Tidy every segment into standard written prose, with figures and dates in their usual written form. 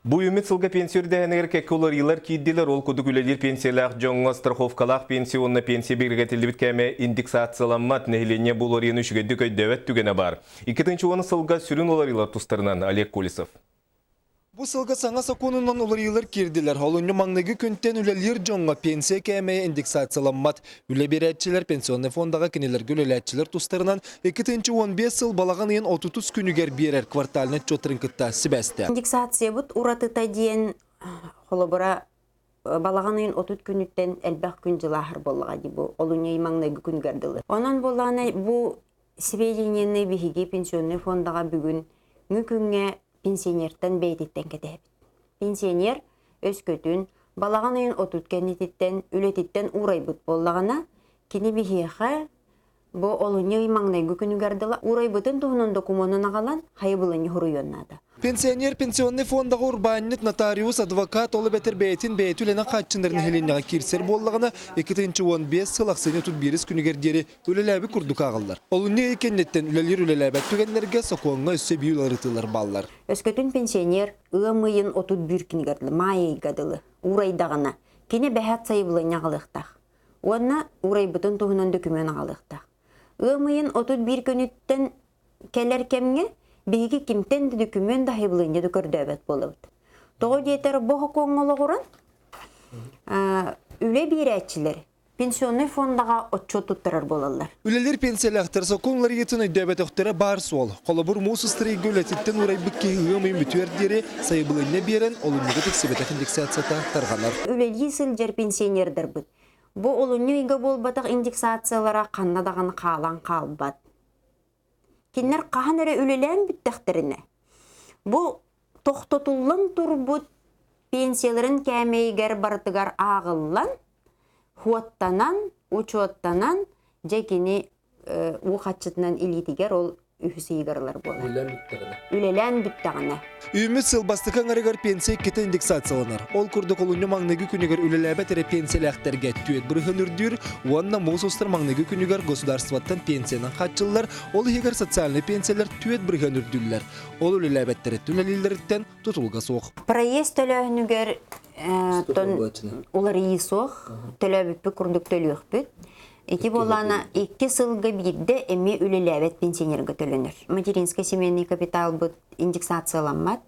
Бу үүммүт сылга пенсия үрдээһинигэр кэккэ уларыйыылар киирдилэр. Ол курдук үлэлиир пенсиялаах дьоҥҥо страховкалаах пенсия уонна пенсия бигэргэтиллибит кэмэ индексацияламмат. Нэһилиэнньэ бу уларыйыыны үчүгэйдик өйдөөбөт түгэнэ баар. 2010 сылга сүрүн уларыйыылар тустарынан Олег Колесов. Бу сылга саҥа сокуонунан уларыйыылар киирдилэр. Олунньу маҥнайгы күнтэн үлэлиир дьоҥҥо пенсия кээмэйэ индексацияламмат. Үлэ биэрээччилэр пенсионнай фондаҕа кинилэргэ үлэлээччилэр тустарынан 2015 сыл балаҕан ыйын 33 күнүгэр биэрэр квартальнай отчуоттарын кытта сибээстээх. Индексациябыт уратыта диэн холобура балаҕан ыйын 30 күнүттэн элбэх күн дьылааһар буоллаҕа дии бу олунньу ый маҥнайгы күнүгэр дылы. Онон буоллаҕына бу сведениены биһиги пенсионнай фондаҕа бүгүн күҥҥэ пенсионертан бэйэтиттэн кэтэһэбит. Пенсионер өскөтүн балаҕан ыйын 30 кэннититтэн үлэтиттэн уурайбыт буоллаҕына, кини биһиэхэ бу олунньу ый маҥнайгы күнүгэр дылы уурайбытын туһунан докумуонун аҕалан хайыбылынньы суруйуон наада. Пенсионер пенсионный фондаҕа урбаанньыт, нотариус, адвокат, ол эбэтэр бэйэтин бэйэтэ үлэнэн хааччынар нэһилиэнньэҕэ киирсэр буоллаҕына, 2015 сыл ахсынньы 31 күнүгэр диэри үлэлээбит курдук ааҕыллар. Олунньу ый кэнниттэн үлэлиир үлэлээбэт түгэннэргэ сокуоҥҥа өссө биир уларытыылар бааллар. Өскөтүн пенсионер ыам ыйын 31 күнүгэр дылы, маай ыйга дылы уурайдаҕына, кини бэһэт сайабылыанньа аҕалыахтаах уонна уурайбытын туһунан дөкүмүөн аҕалыахтаах. Ыам ыйын 31 күнүттэн кэлэр кэмҥэ биһиги кимтэн да дөкүмүөн да сайабылыанньа да көрдөөбөт буолабыт. Тоҕо диэтэр бу сокуоҥҥа олоҕуран үлэ биэрээччилэр пенсионнай фондаҕа отчуот туттарар буолаллар. Үлэлиир пенсиялаахтар сокуон уларыйыытын өйдөөбөтөхтөрө баар суол. Холобур, муус ыстарыйга үлэтиттэн уурайбыт киһи ыам ыйын бүтүөр диэри сайабылыанньа биэрэн, олунньуга тиксибэтэх индексацията тарҕанар. Үлэлии сылдьар пенсионердарбыт бу олунньу ыйга буолбатах индексациялара ханна даҕаны хаалан хаалбат. Кинилэр хаһан эрэ үлэлээн бүттэхтэринэ, бу тохтотуллан турбут пенсияларын кээмэйигэр барытыгар ааҕыллан, хуоттанан, учуоттанан, дьэ кини уу хаччытынан илиитигэр ол үһүс ыйыгар ылар буолар. Үлэлээн бүттэҕинэ. Үлэлээн бүттэҕинэ. Үүммүт сыл бастакы аҥарыгар пенсия иккитэ индексацияланар. Ол курдук олунньу маҥнайгы күнүгэр үлэлээбэт эрэ пенсиялээхтэргэ түөрт бырыһыан үрдүүр уонна муус устар маҥнайгы күнүгэр государствоттан пенсиянан хааччыллар, ол иһигэр социальнай пенсиялар түөрт бырыһыан үрдүүллэр. Ол үлэлээбэттэриттэн үлэлииллэриттэн тутулуга суох. Проезд төлөөһүнүгэр уларыйыы суох, төлөөбүппүт курдук төлүөхпүт. Ити буоллаана икки сылга биирдэ эмиэ үлэлээбэт пенсионерга төлөнөр. Материнскай семейный капиталбыт индексацияламмат,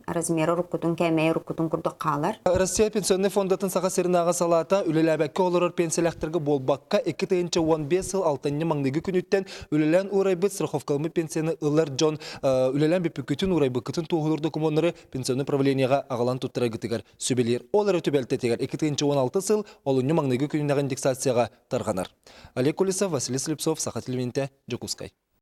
размера уруккутун кээмэйэ уруккутун курдук хаалар. Россия пенсионнай фондатын Саха сиринээҕи салаата үлэлээбэккэ олорор пенсиялаахтарга буолбакка 2015 сыл алтынньы маҥнайгы күнүттэн үлэлээн уурайбыт страховкаламмыт пенсияны ылар дьон үлэлээн бүппүккүтүн уурайбыккытын туоһулуур докумуоннары пенсионнай управлениеҕа аҕалан туттараргытыгар сүбэлиир. Ол эрэ түбэлтэтигэр 2016 сыл олунньу маҥнайгы күнүнээҕи индексацияҕа тарҕанар. Олег Колесов, Василий Слепцов, Саха телевидениетэ, Дьокуускай.